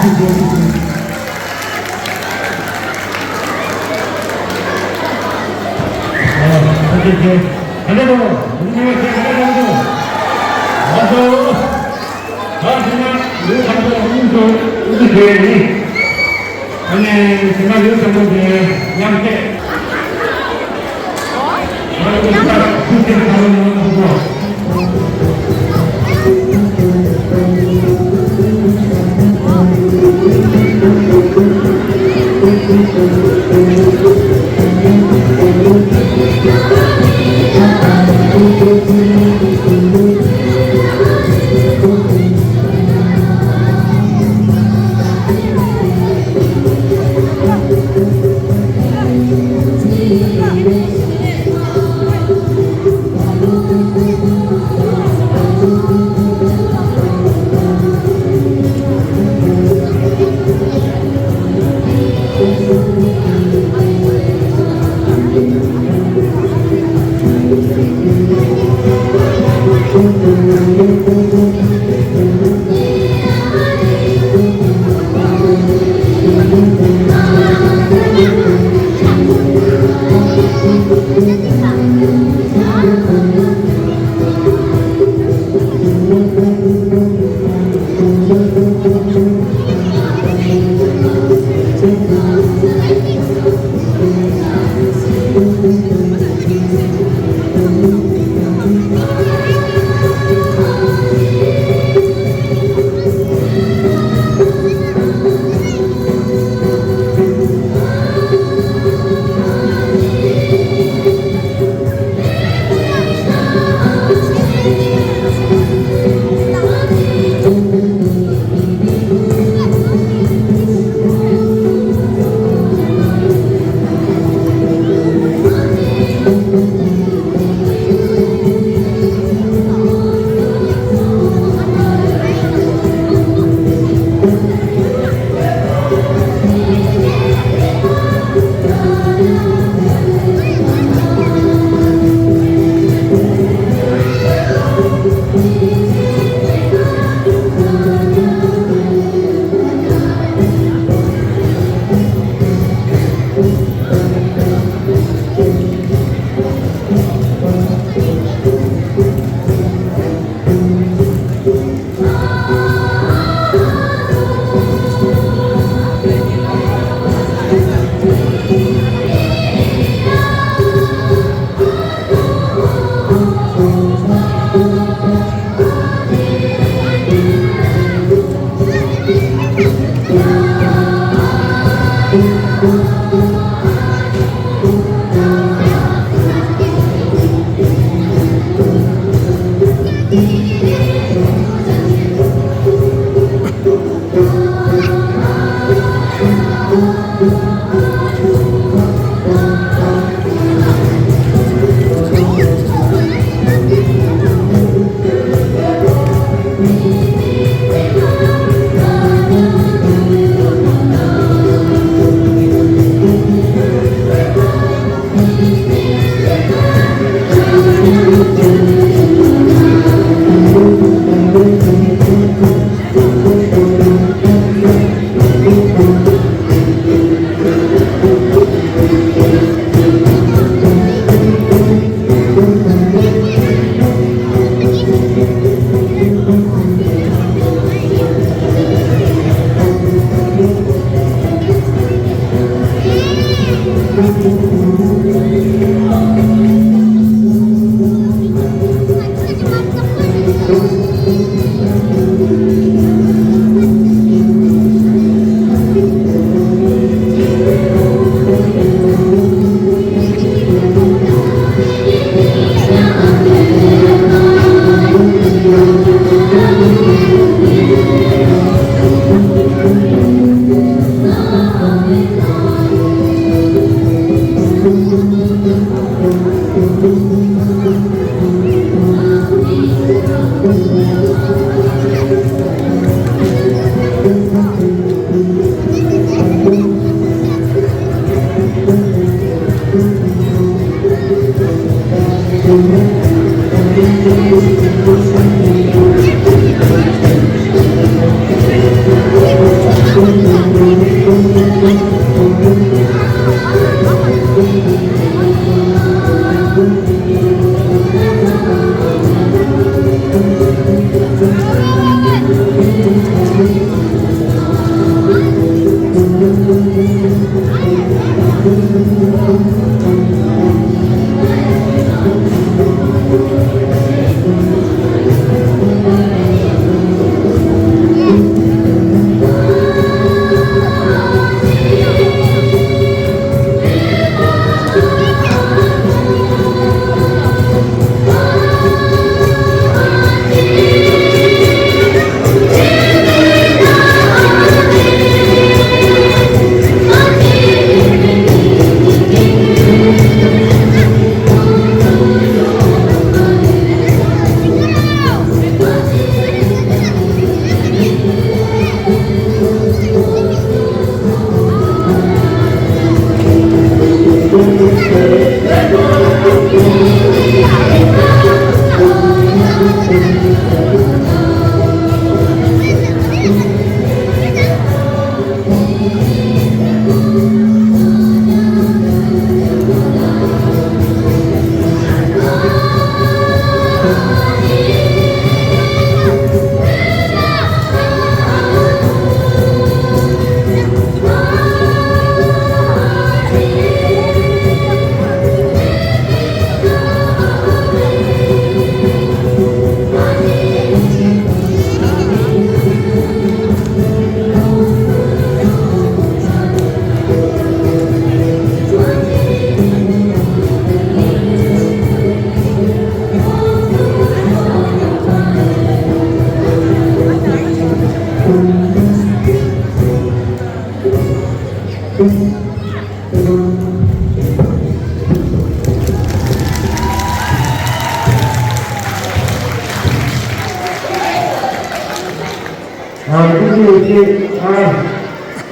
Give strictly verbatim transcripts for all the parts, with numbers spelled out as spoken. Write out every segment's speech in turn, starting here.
ཨ་ནི་ཞེ་མ་ཡོད་ཚང་མ་དེ་མཉམ་བསྡད།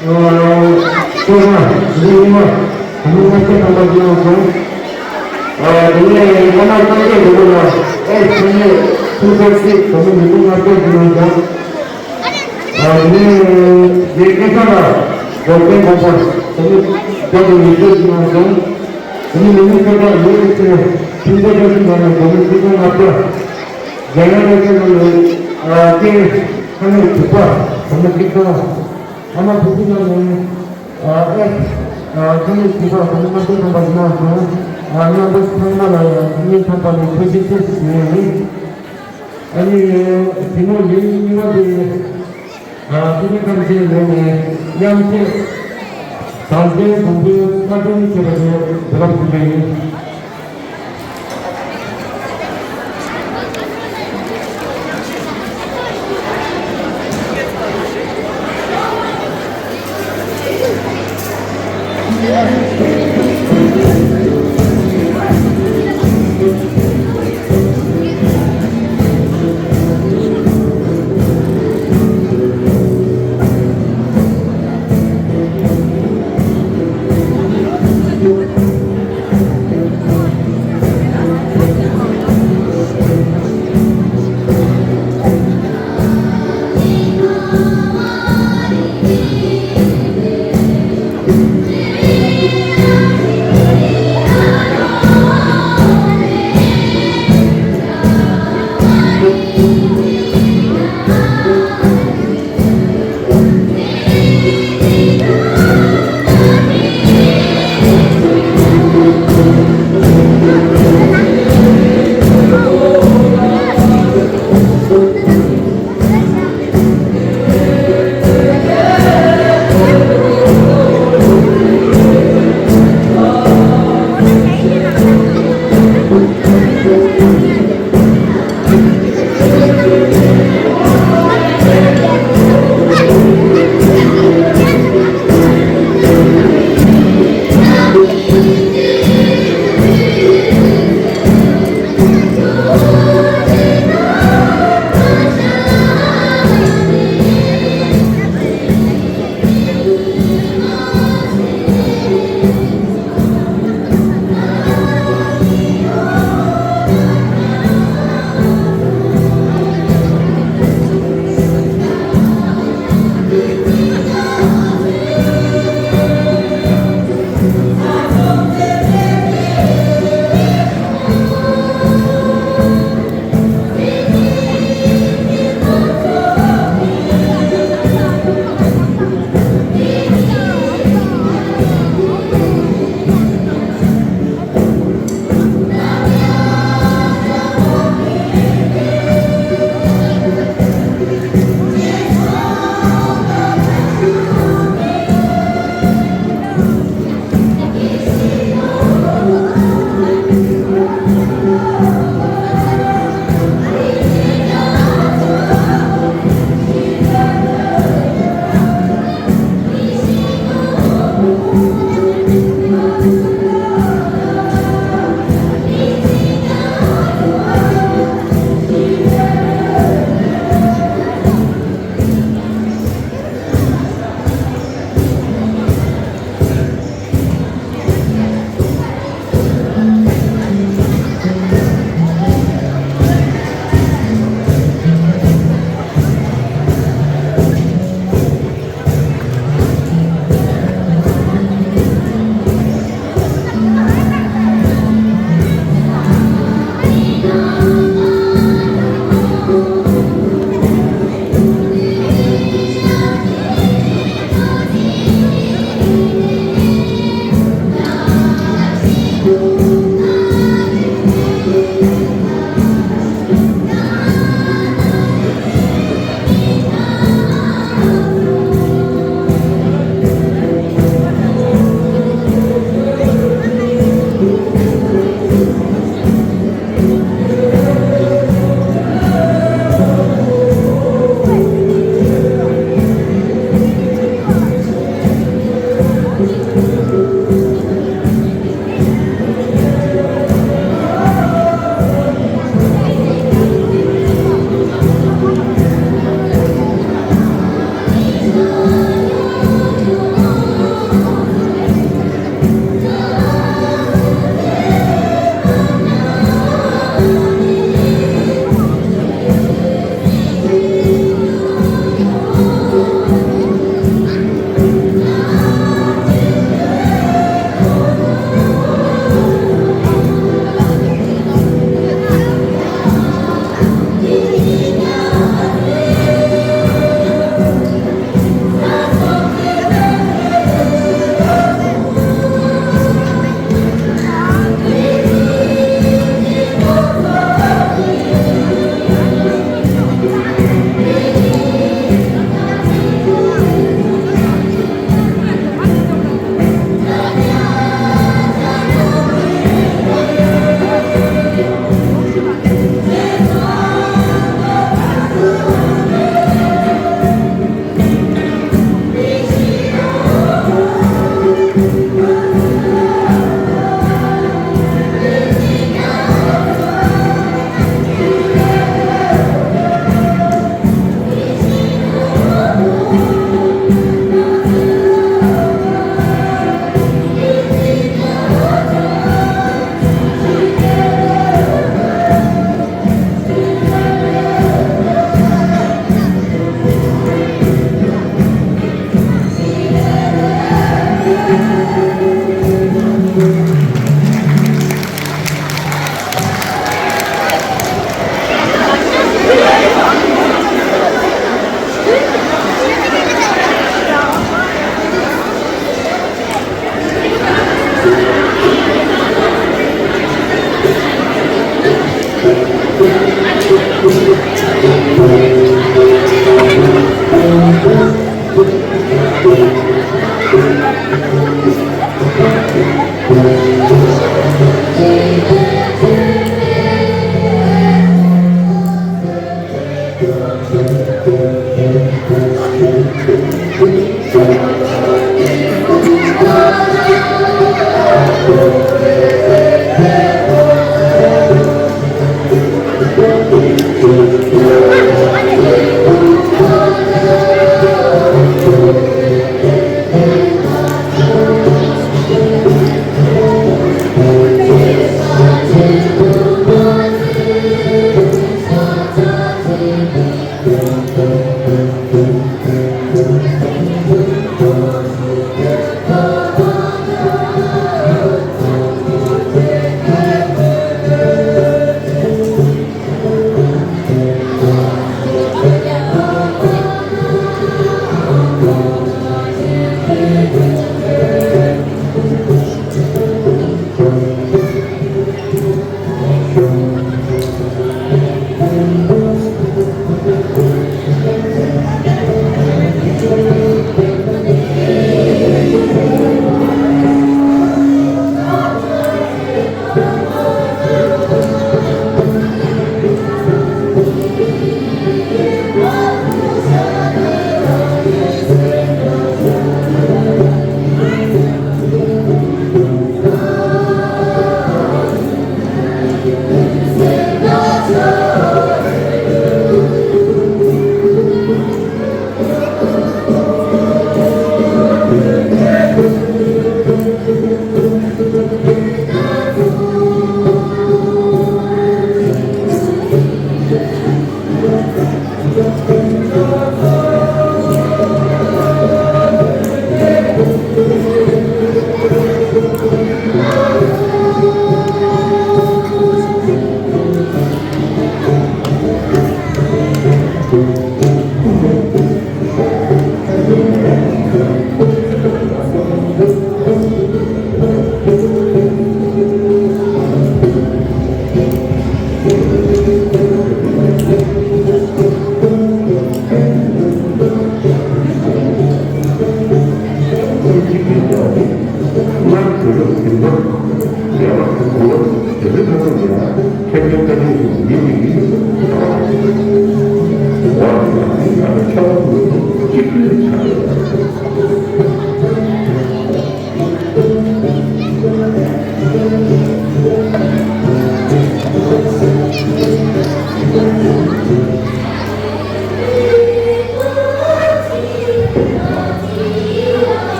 ཨ་སྐྱེས་མ་འདི་ཉི་མ་བུ་མོ་ལྔ་བརྒྱ་ཐམ་པ་ཞིག་གནང་སོང་། ཨ་དེ་ནས་ཀརྨ་སངས་རྒྱས་མགོན་པོ་ལགས་ཨེ་ཆེན་ནས་ཐུགས་ཐག་གཅིག་བུ་མོ་ཉིས་སྟོང་ལྔ་བརྒྱ་ཞིག་གནང་སོང་། ཨ་དེ་ནས་རྗེ་སྐལ་བཟང་ལགས་སྒོ་བསྟེན་དགོངས་པ་བུ་མོ་བརྒྱ་དང་ཉི་ཤུ་ཞིག་གནང་སོང་། དེ་ནས་མི་མི་སྐལ་བཟང་ལུས་ཡོད་ཚེ་ཐུགས་ཐག་ཆོད་ཞིག་གནང་ནས་བུ་མོ་ཆིག་སྟོང་ལྔ་བརྒྱ། རྒྱ་ཡང་ལས་ཀྱི་ནང་ནས་ཨ་སྐྱེས་ཁ་ནས་དྲུག་པ་བུ་མོ་གཅིག་དང་། ཨ་མ་བུ་གཅིག་ནང་ནས་ཨ་ཨེ་ཨ་ཁ་ནས་དྲུག་པ་བུ་མོ་ལྔ་བརྒྱ་ཐམ་པ་ཞིག་གནང་སོང་། ཨ་རྣམ་པ་ཚང་མ་ལ་ཡང་སྙིང་ཐག་པ་ནས་ཐུགས་རྗེ་ཆེ་ཞུ་ཡ་ཡིན། ཨ་ནི་དེ་མོ་ཡིན་ཉི་མ་དེ། ཨ་སྐུ་ཚེ་ཐམས་ཅད་ལོན་ནས་དབྱངས་ཅན་དར་ལྡན་དགོན་པའི་བཀའ་དྲིན་ཆེ་བ་དེ་འདི་ལ་ཕུལ་གྱི་ཡིན།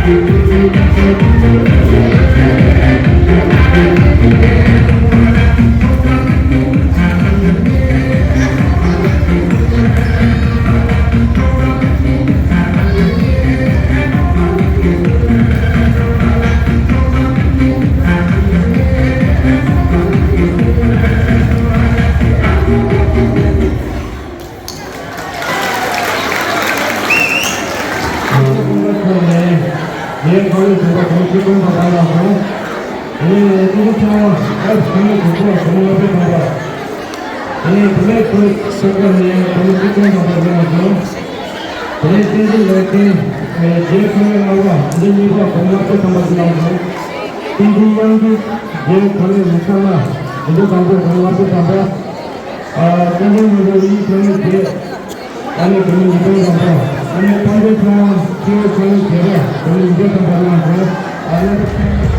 ཨ་ནི་བོད་མི་ཉིས་སྟོང་ཐམ་པ། ཨ་ནི་བོད་མི་ཉིས་སྟོང་ཐམ་པ། ཨ་ནི་དཔལ་འབྱོར་ཚོང་ཁང་བྱེད་པ་བོད་མི་ཉིས་སྟོང་ཐམ་པ་ལ་ཨ་ནི།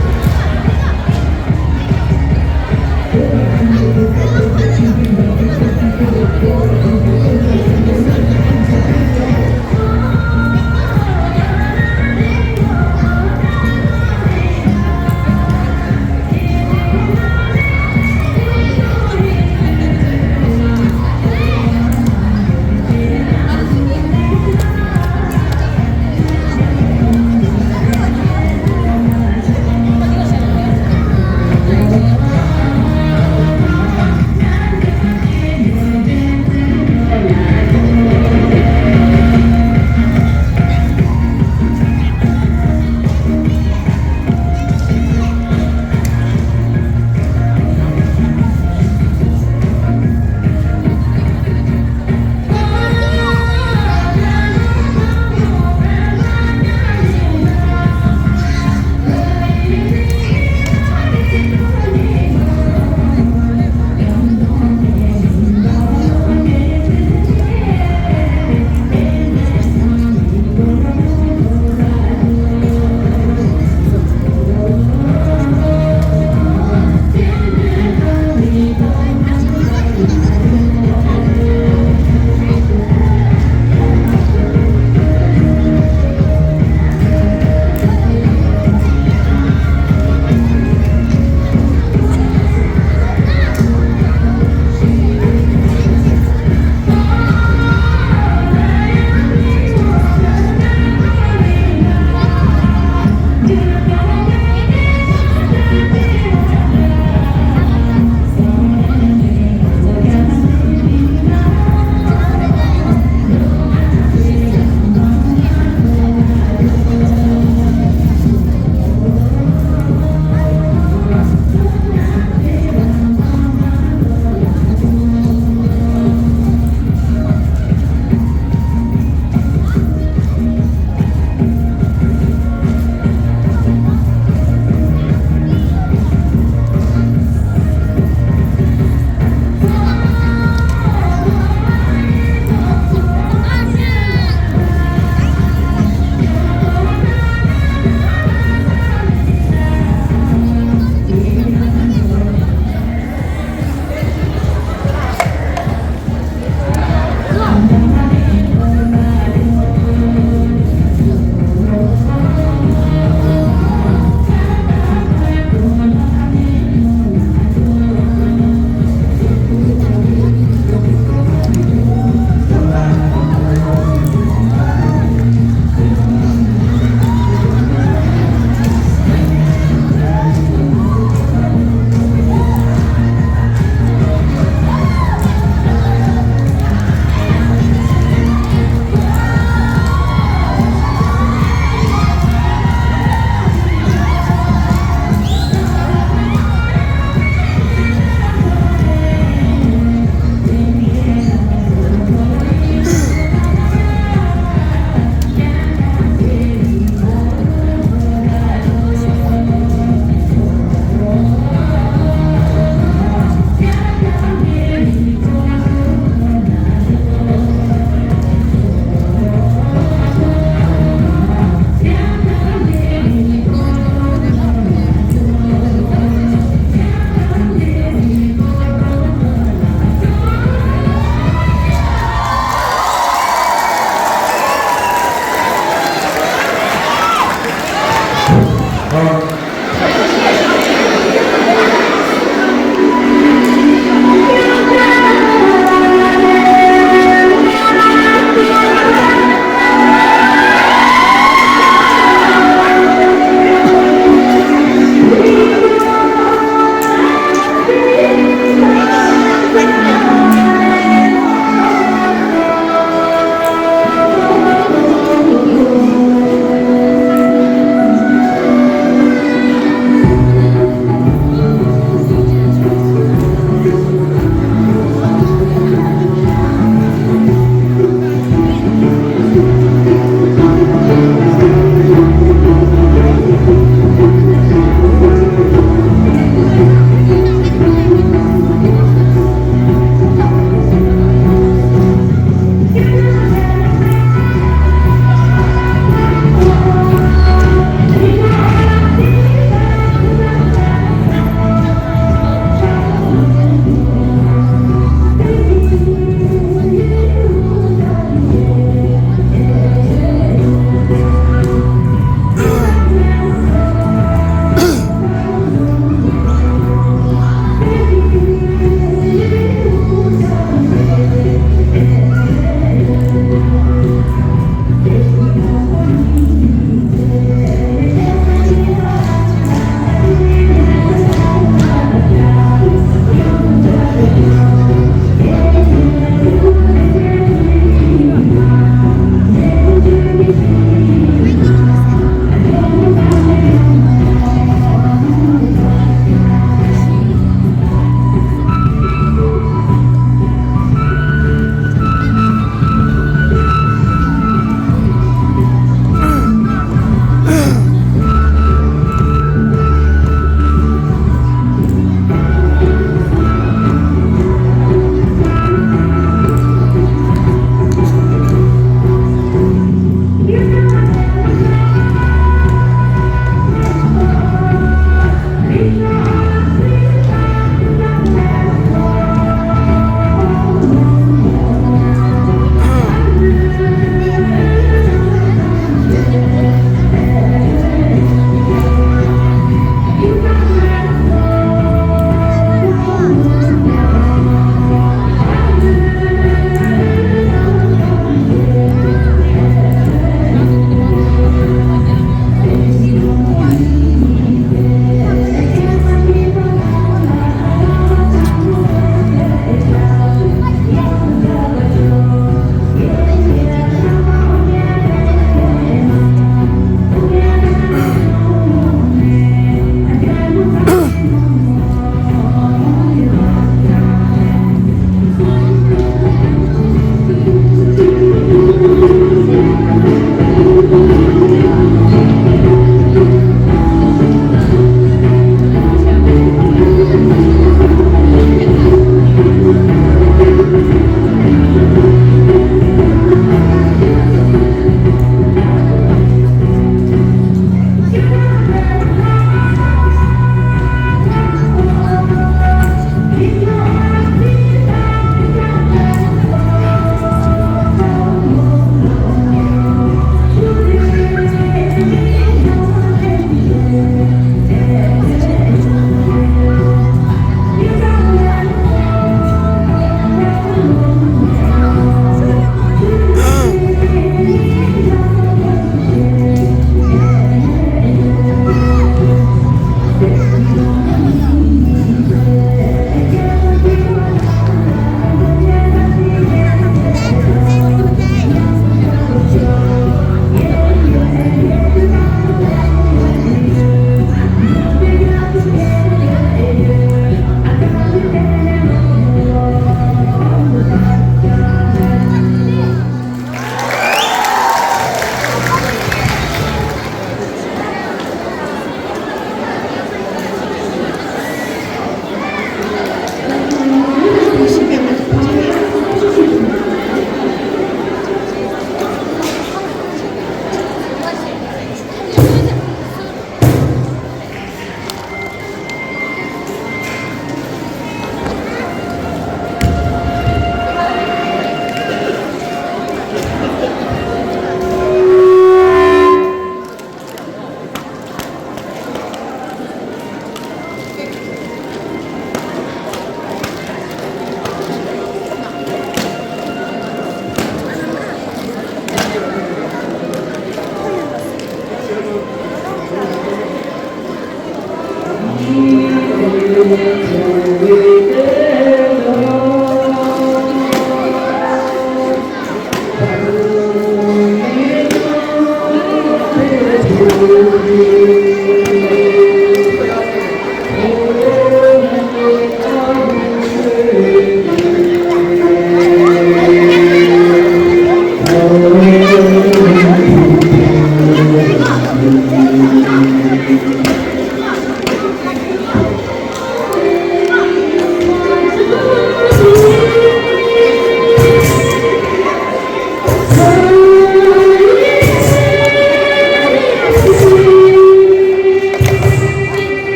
ཨ།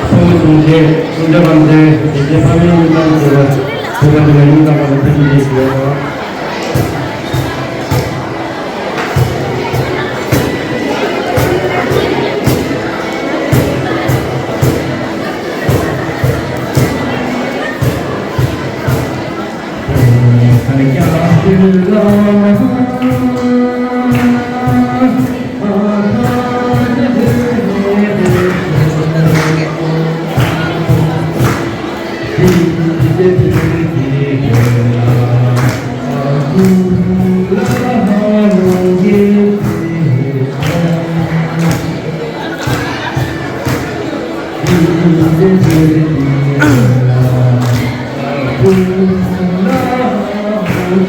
ཕུལ་བྱུང་ཆེད་གསུང་བཤད་པ་འདི་དེ་རྗེས་ཕ་མའི་སྙིང་གཏམ་ཞེས་པ་བོད་པ་འདི་ལ་སྙིང་གཏམ་པ་ལ་ཕུལ་བྱུང་ཆེད་ཞུ་བ་དང་།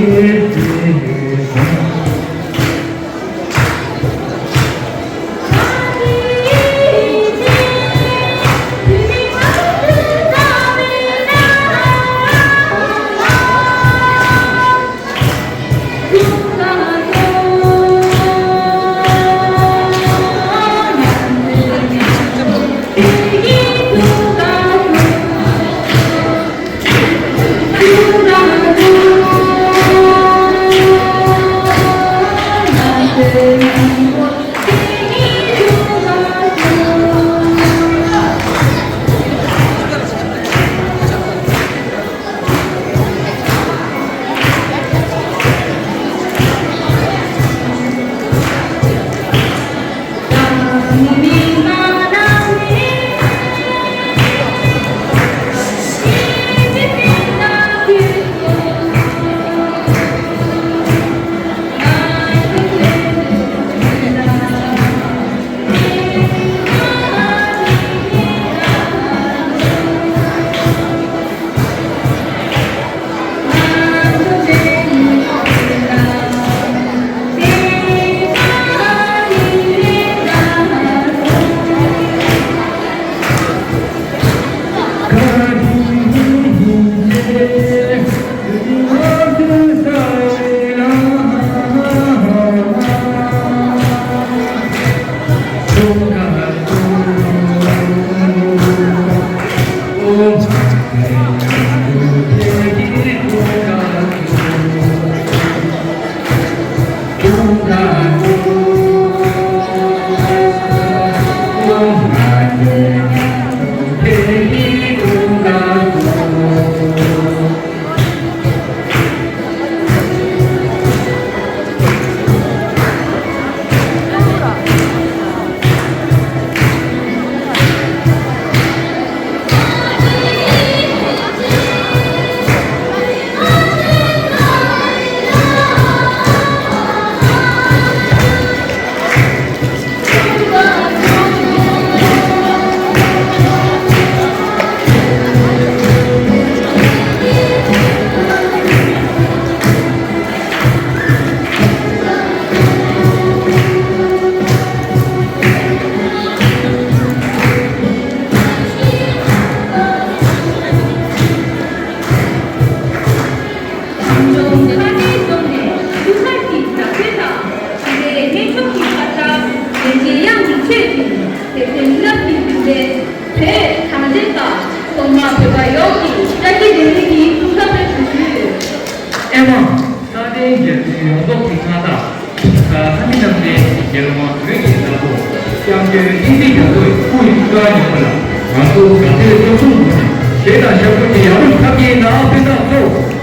ཁྲིམས་སྐྱོང་ཁ་བྲལ་བཟོས་ནས་སྐྱུག་བྲག་གི་རྒྱབ་སྐྱོར་དང་། དེ་འདྲའི་གནས་མཆོག་གི་ཁ་བྲལ་ལས་བྱེད་དབྱངས་ཀྱི་ཆོས་ཀྱིས་དེ་ཚེ་མི་རབས་ཀྱི་མདུན་ལས་བོད་གངས་ཅན་པ་ཐོག་མར་བོད་པ་ཡོངས་ཀྱི་བཀྲ་ཤིས་བདེ་ལེགས་ཀྱི་སྐུ་འཚམས་སྦྱོར་ཞུ་རྒྱུ་ཡོད། ཨེ་མ། ལྷ་ལྡན་རྒྱལ་པོའི་ཡོངས་རྫོགས་ཀྱི་མངའ་བདག་ལྷ་མི་རྣམས་ལྡན་རྒྱལ་དབང་བོད་ཀྱི་བདག་པོ་སྐྱབས་མགོན་བསྟན་འཛིན་རྒྱ་མཚོའི་སྐུ་ཡི་བཀའ་ཉོན་མོངས་ལ་ང་ཚོ་དགའ་དད་སྤྲོ་གསུམ་སྒོ་ནས་བྱས་དང་ཞབས་བྲོ་གི་ཡར་ལུང་ཐབས་ཀྱིས་ནང་ཕན་ཐོགས་ཚོགས།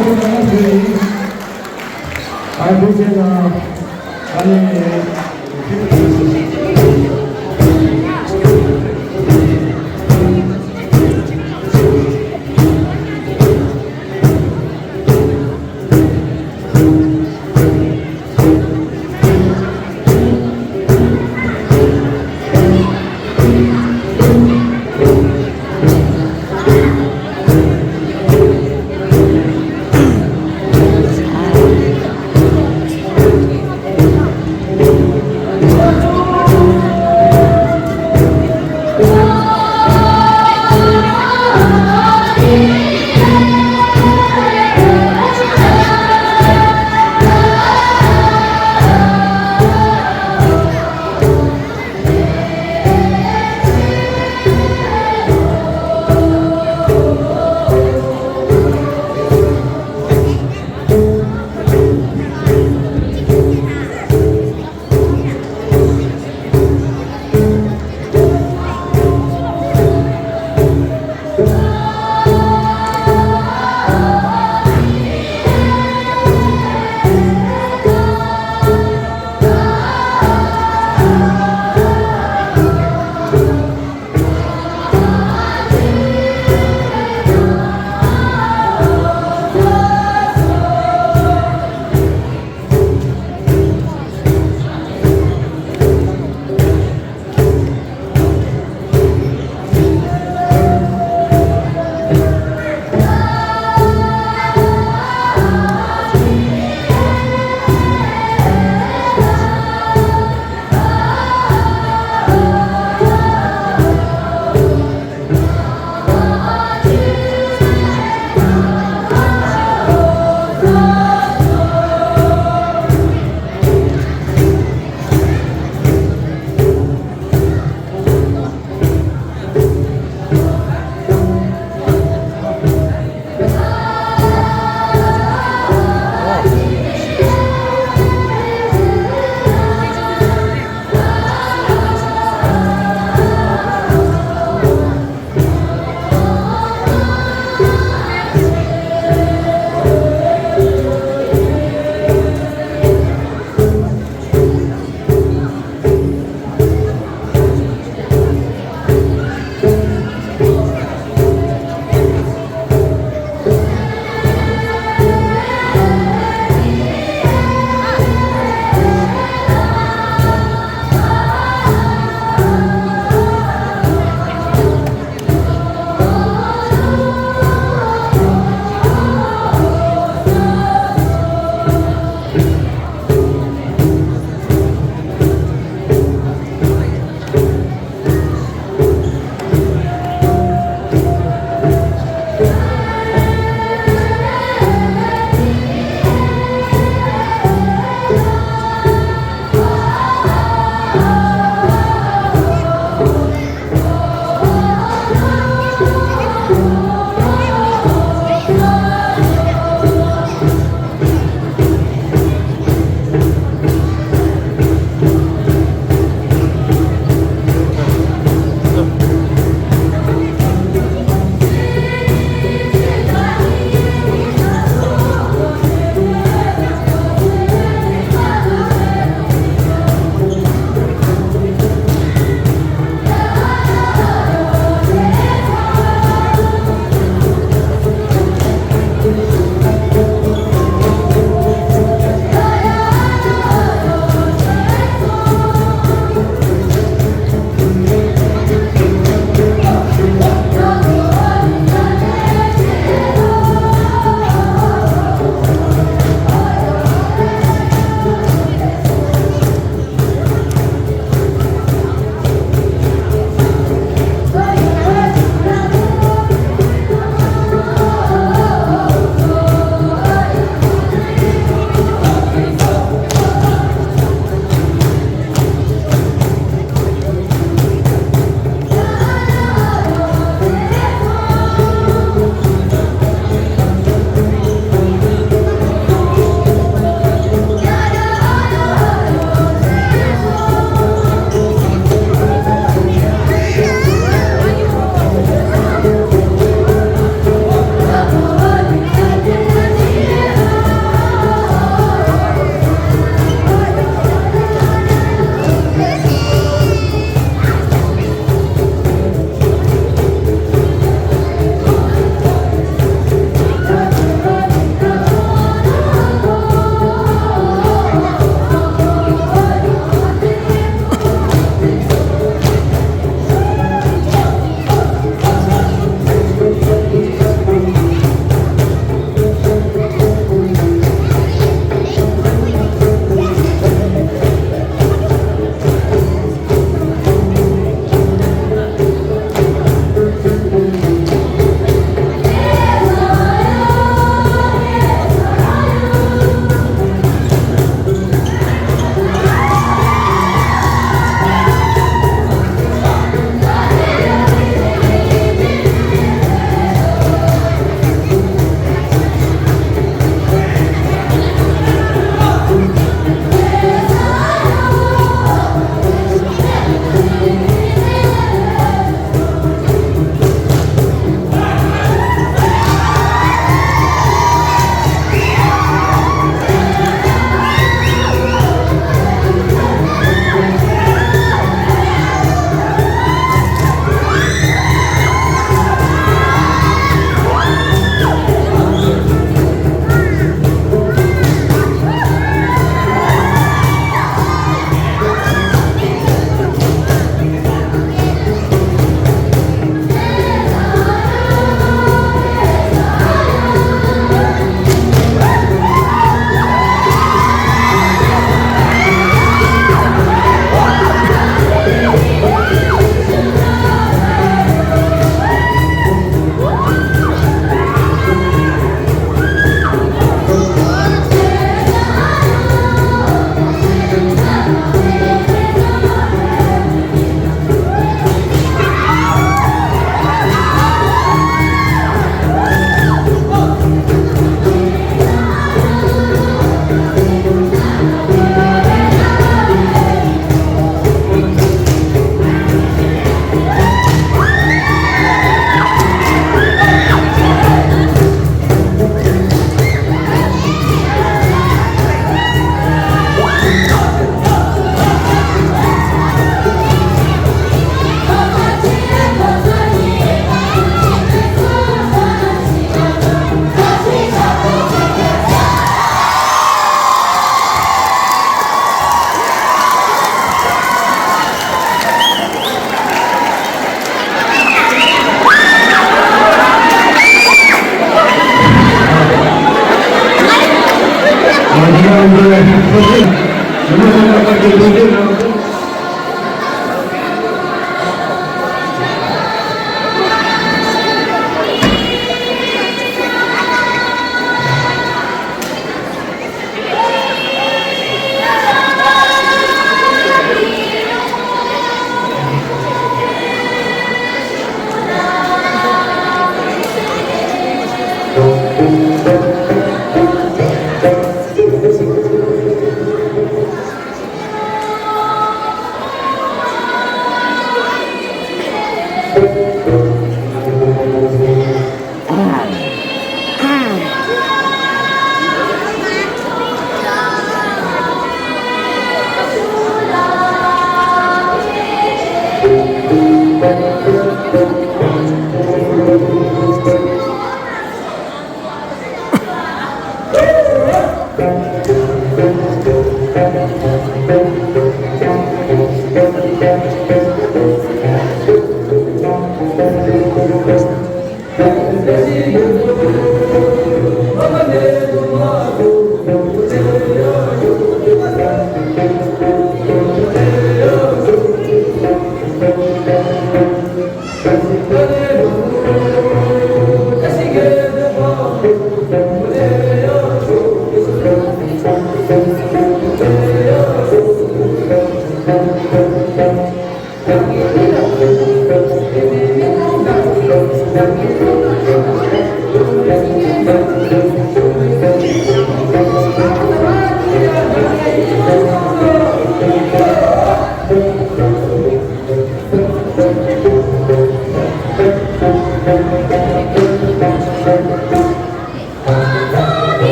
I appreciate, uh, I mean,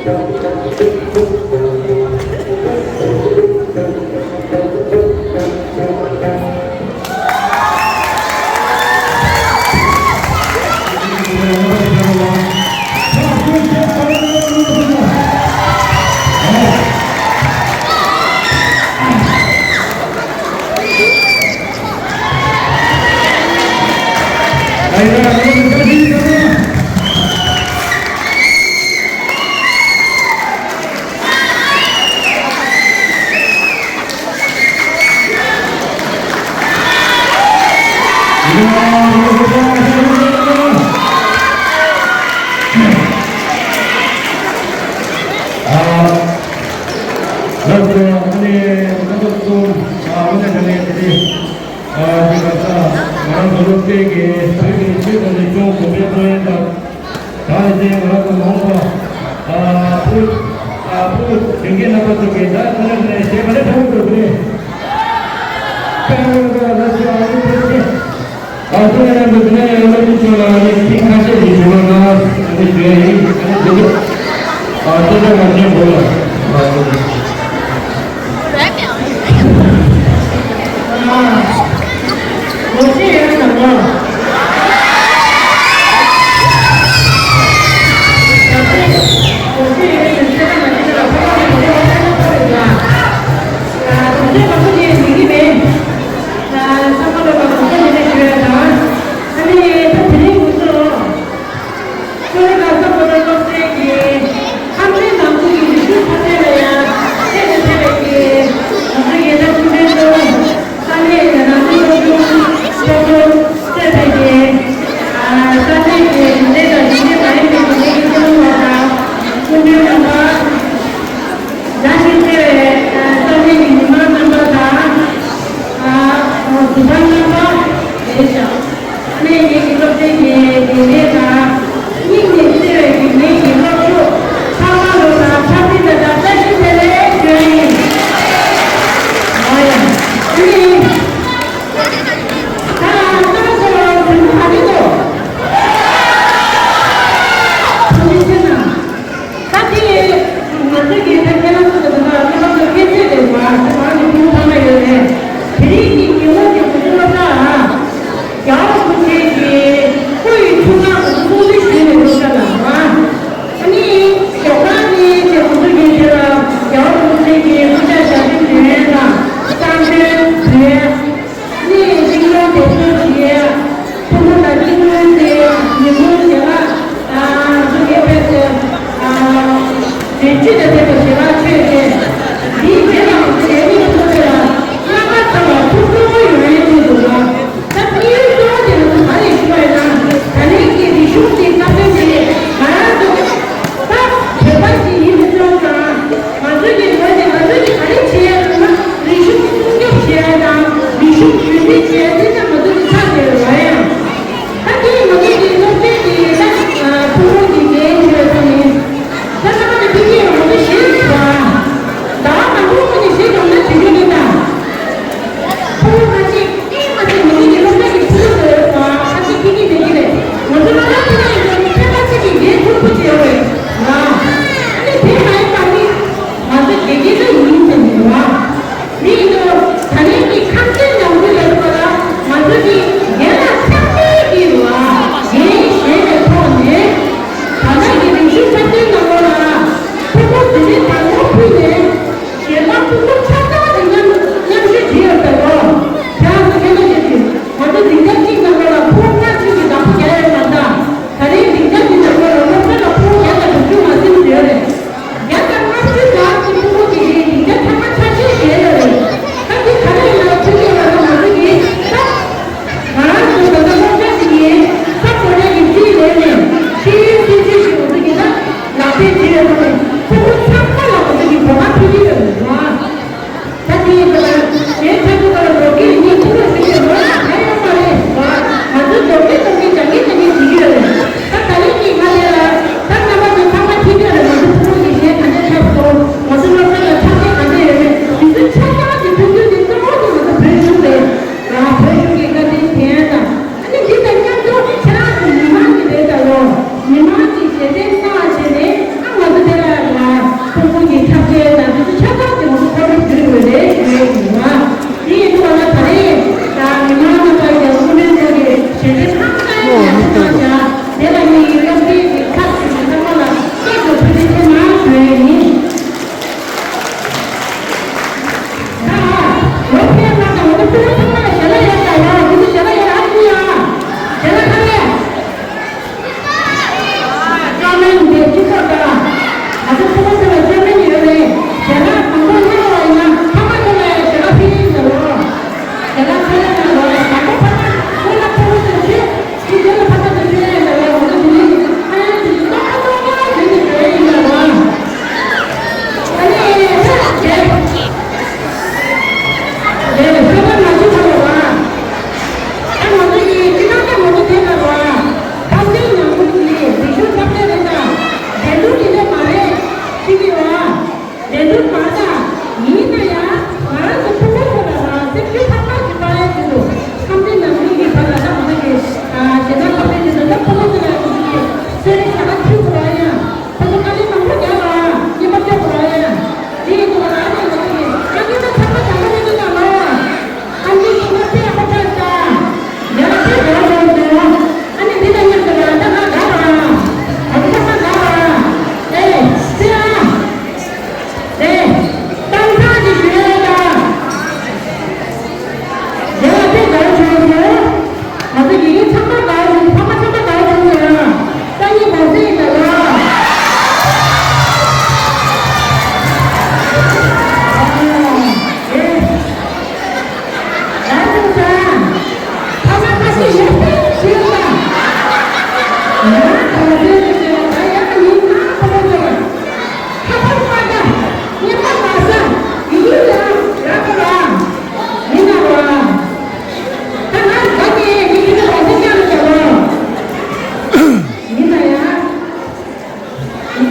ལགས་སོ། ཨ་ནི་ང་ཚོ་གསུམ་ཨ་དངོས་གནས་དྲང་གནས་དེ་རེད། ཨ་དེ་ག་ས་ང་རང་ཚོ་སློབ་གྲྭའི་གི་བོད་ཀྱི་ཆོས་དང་རིག་གཞུང་གོང་འཕེལ་གཏོང་ཡུལ་དང་། ད་ནི་དེ་ང་རང་ཚོ་མ་འོངས་པ་ཨ་ཕྲུ་གུ་ཨ་ཕྲུ་གུ་གཞོན་སྐྱེས་རྣམ་པ་ཚོ་གི་ད་དངོས་གནས་དྲང་གནས་ཞེ་པོ་ལས་ཐུགས་སུ་ཆུད། ཨ་དེ་ནས་ང་ཚོ་དེ་ནས་ཡང་སློབ་ཕྲུག་ཚོ་ལ་ཨ་ནི་ཐེངས་ཁ་ཤས་ཀྱི་ཞུ་བ་གནང་བ་ཨ་ནི་ཞུ་ཡ་ཡིན། ཨ་ནི་འདི་ཚོ་ཨ་ལྟོ་ལྡན་མ་བྱན་པོ་ལ་ཨ་ལྟོ་ལྡན། ཨ་ལོ་ཤས་ཡོད་ན་ལོ། ད་ལྟ་ལོ་ཤས་ཡོད་ན་ཤེས་པ་མ་ཤེས་པ་ཕ་མ་ཚོ་ཕ་མ་ཚོ་ཕ་མ་ཚོ་ཡོད་ལ། ད་ལོ་ཤས་མང་པོ་ཅིག་ཡིན་གྱི་མེད། ཨ་ཚང་མ་ལོ་ལ་གོང་ས་ནས་ཞུ་ཡ་དང་། ཨ་ནི་ད་དེ་རིང་ང་ཚོ་ཤོ་ལོ་ཀ་ས་བོ་ཏ་སློབ་གྲྭའི་གི་ཁམས་ཚན་ནང་ཁུལ་གྱི་རིག་གཞུང་ཁ་ཕྱོགས་ལ་ཡང་ཆེད་དུ་ཕེབས་པའི་གི་ང་ཚོའི་རྒན་བདག་སྐུ་མགྲོན་གཙོ་བོ་ས་གནས་ཀྱི་རང་སྐྱོང་ལྗོངས་ཚོགས་གཙོ་གཙོས་པའི་གི་ཨ་ས་གནས་ཀྱི་གཞོན་ལས་དང་གཞོན་སྐྱེས་མ་ཡིན་པའི་གི་ལས་ཀྱི་སྐྱོང་བ་དང་སྐུ་མགྲོན་རྣམ་པ། བདག་གིས་བརྩེ་བའི་ས་གནས་ཀྱི་མི་མང་རྣམ་པ་དང་། ཨ་ཟུར་པ་རྣམ་པ་རེད་ཤག་ས་གནས་ངེད་ཀྱི་སློབ་གྲྭའི་གི་དགེ་རྒན་དང་། སྙིང་ནས་བརྩེ་བའི་གི་ངེད་ཀྱི་སློབ་ཕྲུག་ཚང་མ་ལོ་ལ་འཚམས་འདྲི་དང་བཀྲ་ཤིས་བདེ་ལེགས་ཞུ་ཡ་ཡིན། ཨོ་ཡ། ཨ་ནི། ད་ལྟ་ཚོ་དོན་དག་ག་རེ་འདུག་ཐུགས་རྗེ་ཆེ་གནང་། ད་དེ་ང་ཚོ་གིས་ད་ཁྱེད་རང་ཚོ་དང་ད་ལྟ་ཁྱེད་ཚོས་དེ་བ་ད་བར་གྱི་ཕྲུ་གུ་ཚང་མ་ཡོད་རེད། དེ་རིང་གི་ཉིན་མོ་དེ་ང་ཚོ་སློབ་གྲྭ་རྒྱལ་བ་རིན་པོ་ཆེ་གི་སྐུ་ཡི་ཆུ་སྒང་དུ་གསུང་འདོན་ཞུས་ནས་སློབ་གྲྭ་ལ་བ། ཨ་ནི་ཞོགས་པ་ནས་དེ་ང་ཚོ་གིས་དེ་ལ་རྒྱལ་བ་རིན་པོ་ཆེ་གི་སྐུ་ཕྱྭ་ཞབས་དྲུང་དྲི་ལན་དང་གསང་སྟོན་དྲི་ལན། ནས་སྙིང་རླུང་དེ་ཚོ་བྱས། ཕྲུ་གུ་ལ་སྙིང་རླུང་དེ་ཉིན་མོ་ཞལ་ལག་ཨ་ཚོ་གས་ཕེབས་ཏེ་ཨ་བདུན་ཅུ་དང་ཕེབས་པའི་ཞལ་ལག་མཆོད་དེ། དེའི་རྗེས་ལ་ང་ཚོ་ལས་མི་ཕྲུ་གུ་ཚོ་ལ་རྣམ་པ་ཚང་བ་ཐུགས་སྤྲོ་པོ་ཡོང་ཡས་ཆེད་དུ་ལ། ད་དམིགས་ཡུལ་གཙོ་བོ་དེ་ང་ཚོ་ག་རེ་ཞུ་བ་ཡིན་ན། ད་ལན་གྱི་རིག་གཞུང་དེ་སྟབས་བདེ་ཞིག་ང་རང་ཚོ་ད་བོད་པ་ཞིག་ཡིན་པའི་ཐོག་ནས་ང་ཚོ་གི་ངོས་ནས་ང་ཚོ་གིས་ག་རེ་བྱེད་ཡ་ཡོད་ན་རིག་གཞུང་སྲུང་སྐྱོབ་བྱེད་ཡ་དང་རིག་གཞུང་རྒྱུན་འཛིན་བྱེད་ཡ་དེ་ད་ང་ཚོ་གི་ཕྱག་དེ་རེད་བ་ཡ། ད་དེ་ང་ཚོ་གི་སློབ་ཆེན་དེ་ད་ཕུགས་རོན་གྱི་འགན་བྱེད་པ་ཡིན། ད་ལྟ་ང་ཚོ་ཕ་གིར་ང་ཚོ་གཞིས་ལུས་པ།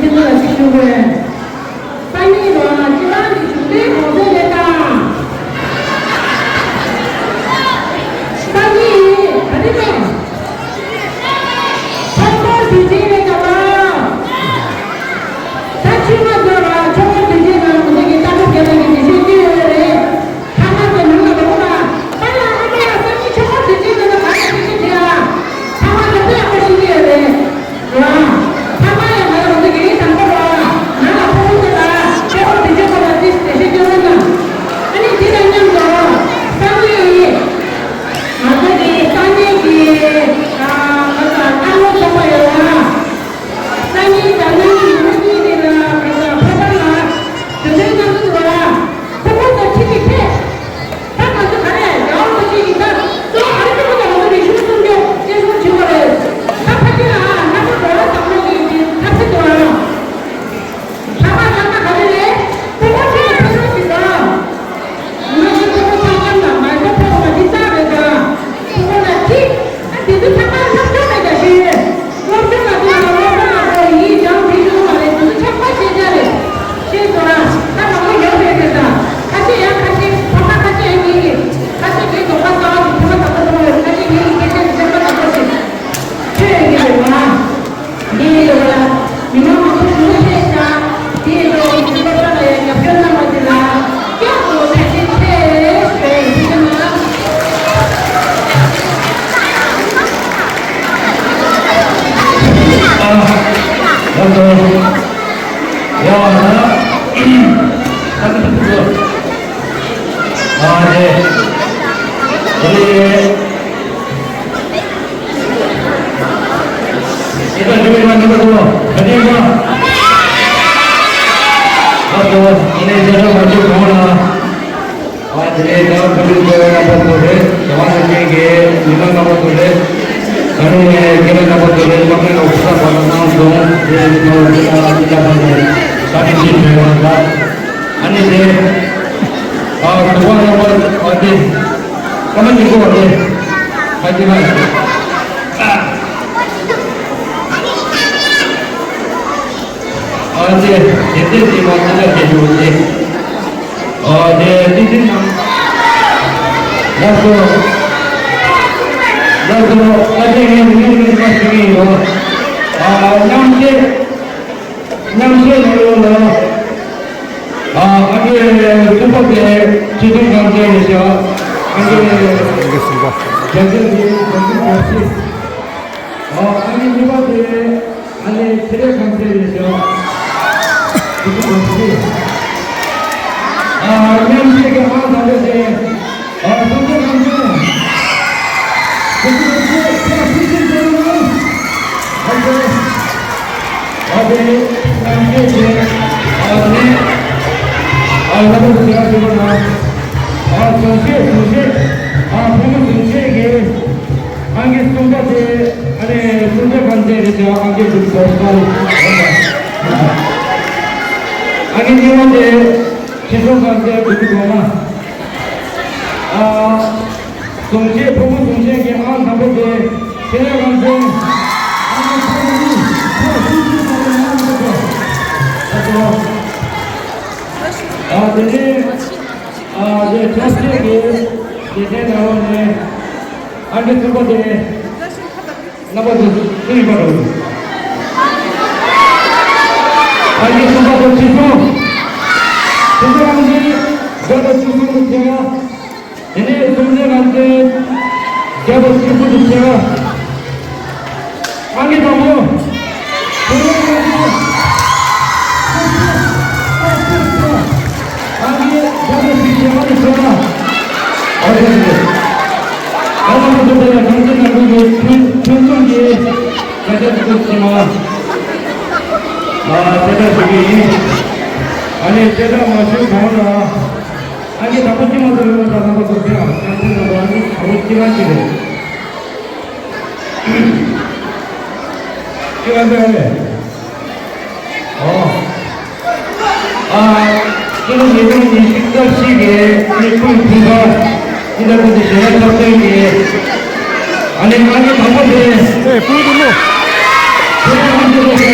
ཁྱེད་ཚོ་ལ་ཅིག་ཞུ་དགོས། སང་ཉིན་རོགས་ལ་སྤྱི་བཏང་གི་གཞུང་འབྲེལ་གོང་ཚད་ལས་དང་། སང་ཉིན་ག་རེ་དང་། ཚོགས་གཙོ་དུས་ཆེན་ལས་དང་། ད་ཕྱི་མ་ཚོ་ལ་ཚོགས་གཙོ་དུས་ཆེན་ནང་ང་ཚོ་གི་ལྟ་གྲུབ་རྒྱལ་ཁབ་ཀྱི་དུས་ཆེན་བསྟུད་ཡོད་རེད། ཚང་མ་ཚོ་ནང་ལ་ལོག་ན། པཱ་ལགས་ཨ་མ་ལགས་སང་ཉིན་ཆོག་པ་དུས་ཆེན་དེ་ཚོ་ག་རེ་བྱེད་ཀྱི་རེད་ཨ། ཚང་མ་ཚོ་དཔེ་ཡག་པོ་ཤེས་ཀྱི་ཡོད་རེད། རེད་བ། ཚང་མ་ཡང་ང་རང་ཚོ་དགེ་རྒན་དང་པོ་རེད་བ། ང་ལ་ཕྲུ་གུ་ཚོ་ལ་ཆོག་པ་དུས་ཆེན་སྐོར་ལ་ཏོག་ཙམ་འགྲེལ་བཤད་སྐྱོན་གནང་དང་། ཨ་ནི་དེ་དང་མཉམ་དུ་སང་ཉིན་ང་ཚོ་གི་སང་ཉིན་གྱི་ཨ་ང་ཚོ་ཨ་ལོ་ཚོགས་པ་ཡོད་བ། སང་ཉིན་དང་གནངས་ཉིན་ཉིན་གཉིས་རིང་ལ་ང་ཚོ་ཕོ་བྲང་ལ་དུས་ཆེན་གནང་གི་འདུག་བ། ཕྲུ་གུ་ཚོ་ཁྲིད་ཀྱི་ཕེབས། ད་ང་ཚོ་ག་རེ་རྒྱལ་བ་ཁོ་ཆེ་གི་ད་གཙོ་བོ་ག་རེ་ཁྱོད་ཚོ་ང་ཚོ་རིག་གཞུང་སྲུང་སྐྱོབ་སྐད་སྲུང་བྱེད་དགོས་རེད། ད་ཕ་གི་ལ་ང་ཚོ་འགྲོ་བ་བཟང་པོ་གི་གི་ཐབས་ཤེས་འདུག་ཨང་། ལྷག་པར་ལྷག་པ་ག་རེ་རེད། ཕྲུ་གུ་ཁྲིད་ཀྱི་ཕེབས་རོགས་བྱེད་དང་། ང་ཚོ་ཕྲུ་གུ་ཚང་མ་ལ་མ་ཤོ་ཕོག་པ་འདི་རྩ་རེད་ད། ཕྲུ་གུ་ལ་ཁྲིད། ཨ་དེ་ཚོ་ཚང་མ་སློབ་སྦྱོང་རེད་ད་ཤེས་ཡོད། སློབ་སྦྱོང་ལ་ཐུག་ན་སློབ་སྦྱོང་ལ་ཁོ་ཡིན་ཡང་དེ་ཡོང་མ་རེད། དེ་ཚོ་ཆགས་པ་ཤེས་བྱ་རེད། ཤེས་སོང་ཨ། ད་མང་པོ་ཡོད་རེད་རེད་ད། ཁ་ཤས་ཡང་ཁ་ཤས་ཕ་མ་ཁ་ཤས་ཡང་ངེད་ཀྱི་ཁ་ཤས་ཀྱི་དོགས་པ་ཟ་བ་ཞིག་ཕ་མ་དང་པོ་ཚང་མ་ཡོད། ཁ་ཤས་ངེད་ཀྱི་སྐད་ཆ་ཞིག་སེམས་པ་དང་པོ་ཞིག་ཐོས་ཡོད་ཀྱི་རེད་བ། འདི་ཡོད་ལ། མི་མང་མང་པོ་ཞིག་སླེབས་ཤག་དེའི་ཐོག་གི་སློབ་གྲྭ་ལ་ཡང་རྒྱབ་སྐྱོར་གནང་བ་དེ་ལ་སྐྱབས་སུ་ཐུགས་རྗེ་ཆེ་ཞུ་ཡ་ཡིན། ཐུགས་རྗེ་གནང་། ཨ། ལགས་སོ། ཡ་ད། ཨ་ནི་ཐུགས་རྗེ་ཆེ། ཨ་ནི། ཨེ། ཨེ་ད་ཞུ་བའི་ནང་གི་ཐོག་ག་དེ་ཡིན་པ། ཨ་ཏོ་ཨ་ནི་ཤ་ཁྲག་མ་བཅོས་གོང་ལ། ཨ་དེ་ནས་ད་ཕུ་ནུ་ཚོ་རྣམ་པ་ཚོ་རེད། རྒྱ་གར་ནང་བཞིན་གྱི་མི་མང་རྣམ་པ་ཚོ་རེད། ད་ནི་རྒན་ལགས་རྣམ་པ་ཚོ་རེད། སློབ་གྲྭའི་ནང་ཕུ་ཐག་པ་ལ་གནང་སོང་། དེ་ནི་ཚོ་ཕུ་ཐག་ཕུ་ཐག་པ་ནས་ད་ནི་ཅི་བྱས་པ་ལ། ཨ་ནི་དེ། ཨ་དུ་བ་རྣམ་པ་ཨ་དེ། ཀ་མ་ཅི་གོ་བ་དེ། ཁ་ཅི་མ་ཡ། ཨ་ཙི། དེ་ཙི་ཙི་མ་ཙི་ཙི་ཞུ་ཙི། ཨ་ཙི་ཙི་ཙི་ནང་། ལགས་སོ། ལགས་སོ། ཨ་ཙི་ངས་མི་ངན་མི་ཁ་ཞུ་གི་ཡོད། ཨ་མཉམ་ཞུགས། མཉམ་ཞུགས་ལ་ཡོད་ལ། ཨ་ཨ་ཙི་གསུམ་པ་དེ་ཆེ་ཆུང་གང་ཅན་ཡོད་ཤག་ཨ་ཙི། ཨ་ཙི་གསུམ་པ། རྒྱ་ཆེན་དེ་རྒྱ་ཆེན་གང་ཅན། ཨ་ཨ་ནི་གཉིས་པ་དེ། ཨ་ནི་ཚེ་རིང་ཁམས་ཚན་རེད་ཤག་དེ་ཚོ་ཁམས་ཚན། ཨ་མཉམ་ཞུགས་ཀྱི་ཨང་དང་པོ་དེ། ཨ་སངས་རྒྱས་ཁམས་ཚན། དེ་ཚོ་ཁམས་ཚན་ཁམས་ཚན་ཁམས་ཚན། ཨ་ཙི། ཨ་ཙི། མཉམ་ཞུགས་ཀྱི་ཨ་ནི། ཨ་ལྷ་པ་ཚོ་ཞེ་དྲག་ཞུ་བ་དང་། ཨ་གཟུངས་བཞེས་གཟུངས་བཞེས། ཨ་ཕོ་མོ་གཟུངས་བཞེས་ཀྱི། ཨང་ཀི་གསུམ་པ་དེ་ཨ་ནི་སངས་རྒྱས་ཁམས་ཚན་རེད་ཤག་ཨང་ཀི་དྲུག་པ་སོང་། ཨང་ཀི་གཉིས་པ་དེ་ཆེ་ཆུང་ཁམས་ཚན་དྲུག་པ་སོང་། ཨ་གཟུངས་བཞེས་ཕོ་མོ་གཟུངས་བཞེས་ཀྱི་ཨང་དང་པོ་དེ་ཆེ་ཆུང་ཁམས་ཚན། ཨང་ཀི་ཁ་ལོ་གཉིས་ཁ་ལོ་གསུམ་གསུམ་ཁ་ལོ་ལྔ་ལྔ་ཁ་ལོ། ཨ་དེ་ནས་ཨ་དེ་ཆབ་སྲིད་ཀྱི་སྡེ་ཚན་ནང་ལོགས་ནས་ཨང་ཀི་གསུམ་པ་དེ། རྣམ་པ་ཚོ་སུ་ཡིན་པ་རེད། ཨང་ཀི་གསུམ་པ་དེ་ཆེ་ཆུང་། ཆེ་ཆུང་ཨང་ཀི་བརྒྱ་དང་བཅུ་གསུམ་དུ་ཕྱེ་བ། དེ་ནས་གཟུངས་བཞེས་ཨང་ཀི་བརྒྱ་དང་བཅུ་དགུ་དུ་ཕྱེ་བ། ཨང་ཀི་དང་པོ། ཆེ་ཆུང་ཨང་ཀི་ཨང་ཀི་བརྒྱ་དང་བཅུ་དགུ་དུ་ཕྱེ་བ། ཨོ་ཁེ། ད་ང་ཚོ་དེ་ལ་གངས་ཅན་ནང་ཁུལ་གྱི་ཐུན་ཐུན་མཚོན་གྱི་སྐད་ཆ་ཞིག་ཞུ་ཆེན་མོ། ཨ་གསལ་བསྒྲགས་ཞུ་གི་ཡིན། ཨ་ནི་གསལ་བསྒྲགས་མ་ཞུས་གོང་ལ། ཨ་ནི་དང་པོ་ཅི་མ་གཏོགས་ཡོད་ན་ད་རྣམ་པ་ཚོ་ཕེབས་ཨ། གངས་ཅན་ནང་དུ་ཨ་ནི་དང་པོ་ཅི་མ་ཅི་རེད། ཅི་མ་ཚོ་རེད། ཨོ། ཨ། སྤྱི་ལོ་ཉིས་སྟོང་ཉི་ཤུ་རྩ་གཅིག་གི་ཨ་ནི་ཀུན་ཕུན་པ་ཨིན་ད་ཀུན་གྱི་གཞས་ཡག་ཐོབ་ཐང་གི་ཨ་ནི་ཨ་ནི་དང་པོ་དེ། ཨེ་སྤུན་དུ་ལོ། དེ་ནས་ཨ་ནི་དེ་ལས་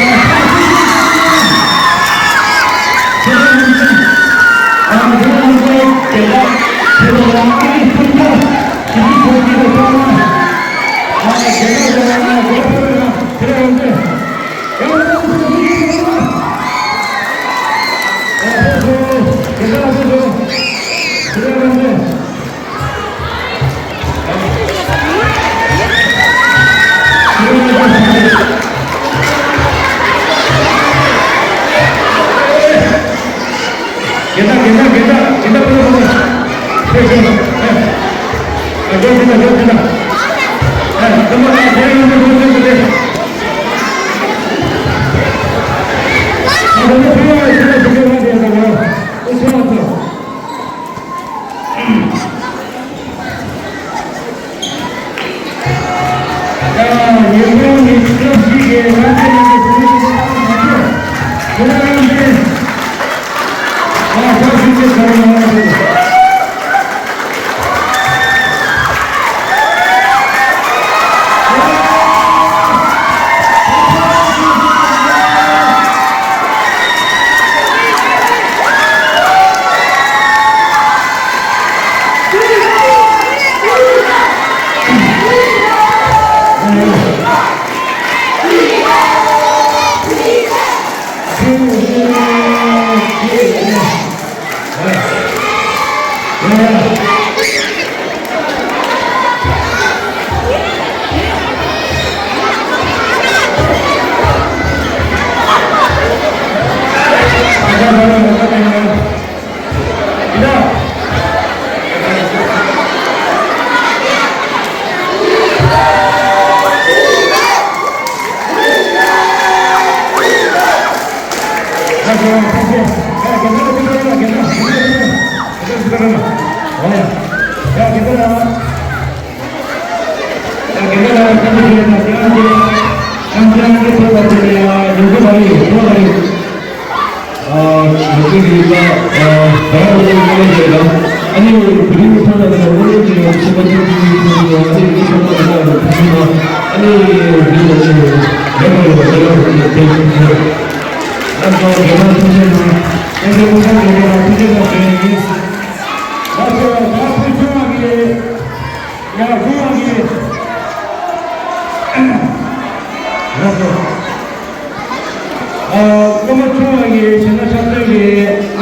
ཡ། སློབ་མ་ཆུང་བ་ཡི་གཞས་སྣ་འཁྲབ་སྟོན་གྱི་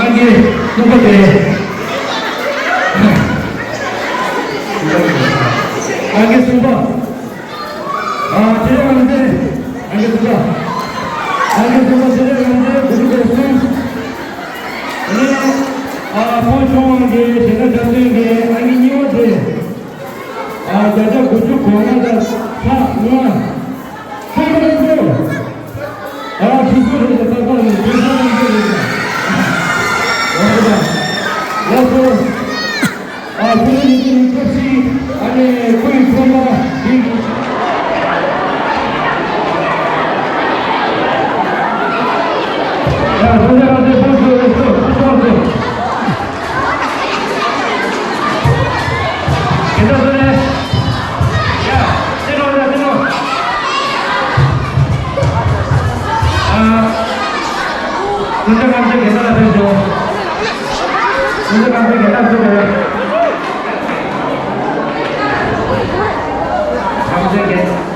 ཨང་ཀི་གསུམ་པ་དེ། ཨང་ཀི་གསུམ་པ། ཨ། ཚེ་རིང་ལྷ་མཛེས། ཨང་ཀི་གསུམ་པ། ཨང་ཀི་གསུམ་པ་ཚེ་རིང་ལྷ་མཛེས། དགུ་བཅུ་གོ་གསུམ། ཨ་ནི། ཨ། ཕོ་ཆུང་བ་གི་གཞས་སྣ་འཁྲབ་སྟོན་གྱི་ཨང་ཀི་གཉིས་པ་དེ། ཨ། བརྒྱ་ཆ་དགུ་བཅུ་གོ་ལྔ་དང་ལྔ། ཧ་ཧ་ལས་སོ། ཨ། ཁྱེད་ཚོ་རེད། ད་ལྟ་ནས་དེ་ཚོ་རང་ཚོ་རེད། ཡག་པོ་དང་། ལགས་སོ། ཨ། ཁོ་ཚོ་ཡིན་གྱི་ཡིན། སྐབས་ཤིག་ཨ་ནི་ཁོ་ཡི་ཚོང་པ་ཡིན་གྱི། ཡ། ཁོ་ཚོ་རང་ཚོའི་ཕོ་ཚོ་རེད། སོ་སོ་སོ། དེ་འདྲ་ཟེར་ནས། ཡ། དེ་ནོ་ཡ། དེ་ནོ། ཨ། སྐུ་ཚེ་ཁམས་བཟང་། དགེ་རྩ་ལ་ཕེབས་ཤོག་སྐུ་ཚེ་ཁམས་བཟང་། དགེ་རྩ་ཚུགས་པ་ཡོད། ཁམས་བཟང་དགེ།